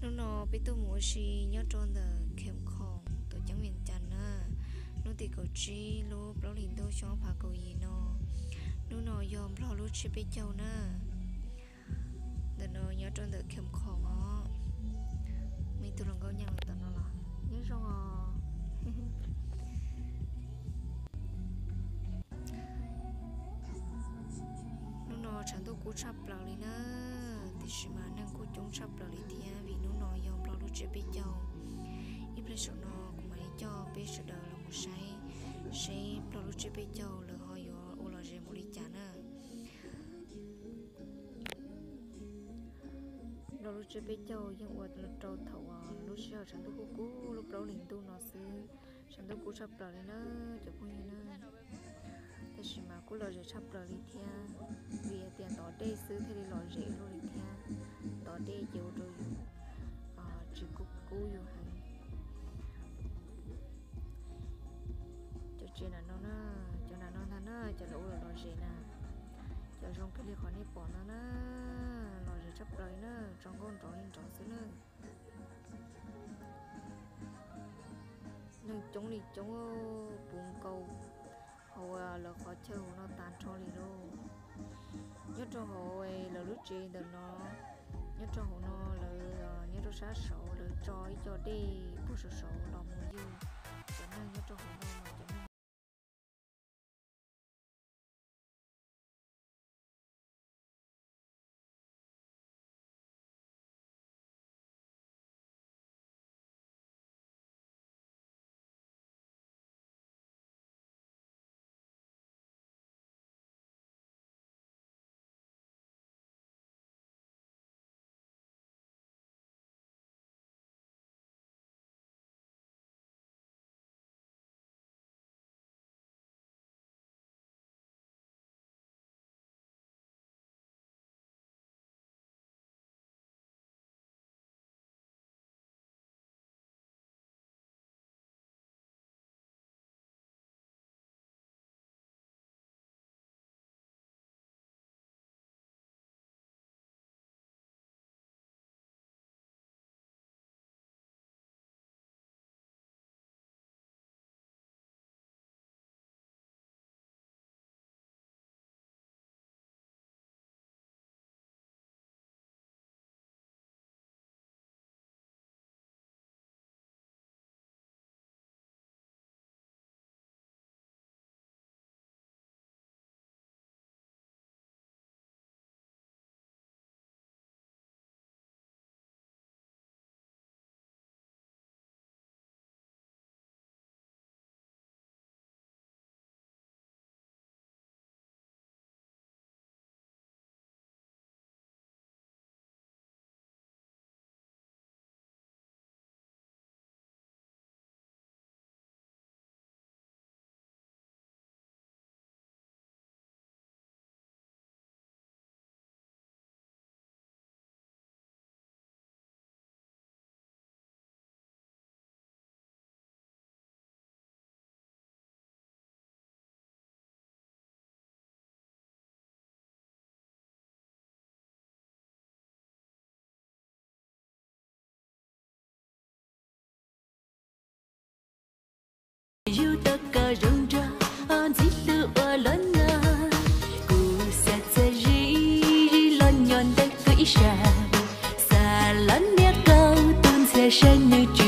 Hnub no peb tuaj mus ua si nyob rau ntawm Kheem Khoom tuam ceeb Vias Cas na. Hnub tim kaum tsib lub plaub hlis ntuj xyoo ob phav kaum yim no. Hnub no yog Nplog lub tsiab peb caug na. Ntawm no nyob rau ntawm Kheem Khoom os. Muaj ib tug hluas nkauj nyob tom no los nyob zoo os. Hnub no tshav ntuj kub tshaj plaws li na, tiam sis mas neeg kuj coob tshaj plaws li thiab vim hnub no yog Nplog lub tsiab peb caug. Ib pliag saum no kuv mam li coj peb sawv daws los mus saib seb Nplog lub tsiab peb caug lawv ho yuav ua lom zem mus li cas na. Nplog lub tsiab peb caug yeej ua rau thaum lub sij hawm tshav ntuj kub kub lub plaub hlis ntuj no xwb. Tshav ntuj kub tshaj plaws li na cov phooj ywg na. Tab sis mas kuj lom zem tshaj plaws li thiab, vim hais tias ntov dej xwb thiaj li lom zem luaj li thiab. Ntov dej ces ua rau yus tsis kub kub yus heev. Cov tsev nram no na, cov nram no ntag na, cov lawv ua lom zem na, cov zoo kiag li qhov nej pom no na, lom zem tshaj plaws li na, tso nkauj nrov li nrov xwb na. Neeg coob li coob, puv nkaus hauv lawv qhov chaw hauv no tas nrho li lauj. Nyob rau hauv lawv lub tsev ntawm no, nyob rau hauv no lawv nyob rau sab saud lawv tso ib co dej puag saum saud los mus ywg cov neeg nyob rau hauv no mas cov neeg Yug tau koj zoo nraug, ntxim hlub ua luaj no. Kuv xav txog zim, zim los nyob ntawm koj ib sab, xav los nias koj tus ntxhias saib nws